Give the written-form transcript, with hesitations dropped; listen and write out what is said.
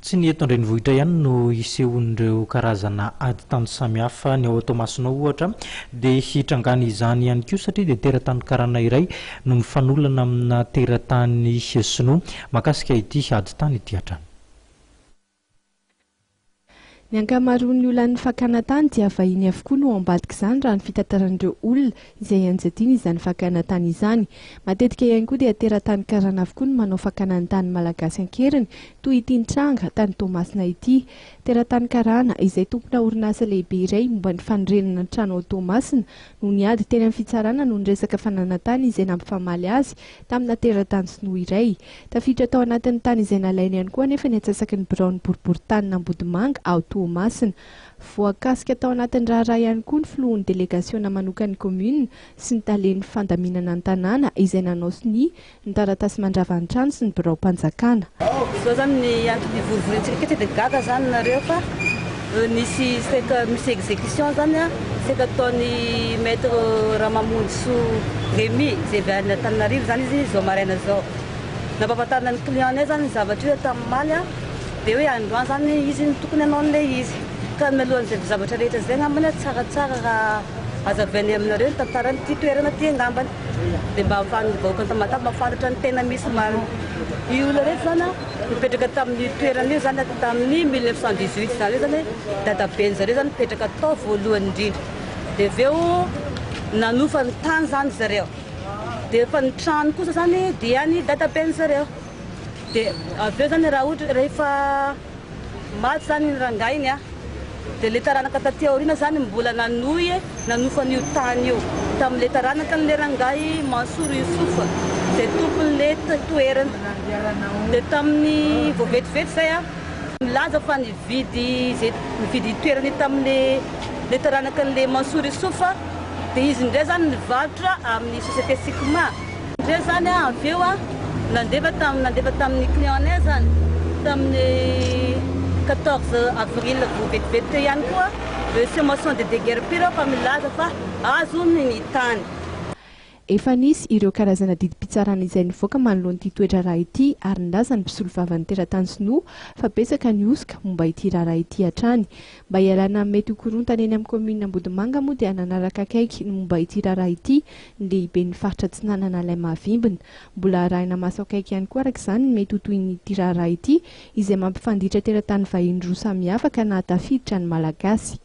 Tsy ny eto an-drenivohitra ihany no isehoan'ireo karazana ady tany samihafa. Ny ao Toamasina ao ohatra dia hitrangana izany ihany koa satria dia teratany karana iray no mifanolana amina teratany sinoa mahakasika ity ady tany ity hatrany. Ny ankamaroan'ny olan'ny fakana tany dia vahiny avokoa no ao ambadik'izany raha ny fitantaran'ireo olona izay ianjadiana izany fakana tany izany. Matetika ihany koa dia teratany karana avokoa no manao fakana ny tany malagasy an-keriny toy ity nitranga tany Toamasina ity. Teratany karana izay tompona orinasa lehibe iray momba ny fanorenana trano ao Toamasina no niady teny amin'ny fitsarana noho ny resaka fananan-tany izay nampifamaly azy tamina teratany sinoa iray. Tafiditra tao anatin'ny tany izay nalainy ihany koa anefa ny antsasaky ny biraon'ny boriboritanin'Ambodimanga ao Toamasina. Voakasika tao anatin'ny raharaha ihany koa ny filohan'ny delegasiona manokan'ny kaominina sy ny talen'ny fandaminana ny tanàna izay nanao sonia ny taratasy mandrava ny trano sy ny biraom-panjakana. Izao zany ny antony ivorivoriantsika akehitriny dia gaga zany nareo fa nisy saika misy execution zany an, saika ataon'i Maître Ramamonjisoa Rémi izay avy any Antananarivo zany izy izao maraina izao. Nampahafantarina ny client-nay zany io zavatra io tamin'ny omaly an, dia hoe androany zany izy no tokony hanao an'ilay izy. Ka mialohan'izay zavatra rehetra izay angambany an, tsaratsara raha hazavainay aminareo ny tantaran'ity toerana ity angambany. Dia mba ahafahan'ny vahoakan'i Tamatave mahafantatra ny tena misy marina. Io olona ireto zany an, nipetraka tamin'io toerana io zany tamin'ny 1918, izany hoe zany dadaben-dry zareo zany nipetraka tao voalohany indrindra. Dia avy eo nanofa ny tany zany zareo. Dia efa ny trano kosa zany dia an'i dadaben zareo. Dia avy eo zany raha ohatra rehefa maty zany iny rangahy iny an, dia le taranaka taty aoriana zany mbola nanohy nanofa an'io tany io tamin'le taranaka an'le rangahy Mansour Youssouf izay tompon'le toerana. Dia tamin'ny vao vetivety zay an, milaza fa nividy izay nividy toerana io tamin'le le taranaka an'le Mansour Youssouf. Dia izy indray izany nivarotra amin'ny société Sicma. Indray izany aho avy eo nandefa tamin'ny nandefa tamin'ny client-nay izany tamin'ny 14 avril vao vetivety teo ihany koa sommation de déguerpir fa milaza fa azony ny tany. Efa nisy ireo karazana didim-pitsarana izay nivoaka manoloana ity toe-draharaha ity ary nilaza ny mpisolovavan'ny teratany sinoa fa betsaka ny hosoka momba ity raharaha ity hatrany. Mba hialana amin'ny mety ho korontana eny amin'ny kaominina Ambodimanga moa dia nanaraka akaiky ny momba ity raharaha ity ny lehiben'ny faritra Atsinanana Alain Mahavimbina. Mbola arahina maso akaiky ihany koa araka izany ny mety ho tohin'ity raharaha ity izay mampifanditra teratany vahiny roa samihafa ka nahatafiditra ny Malagasy.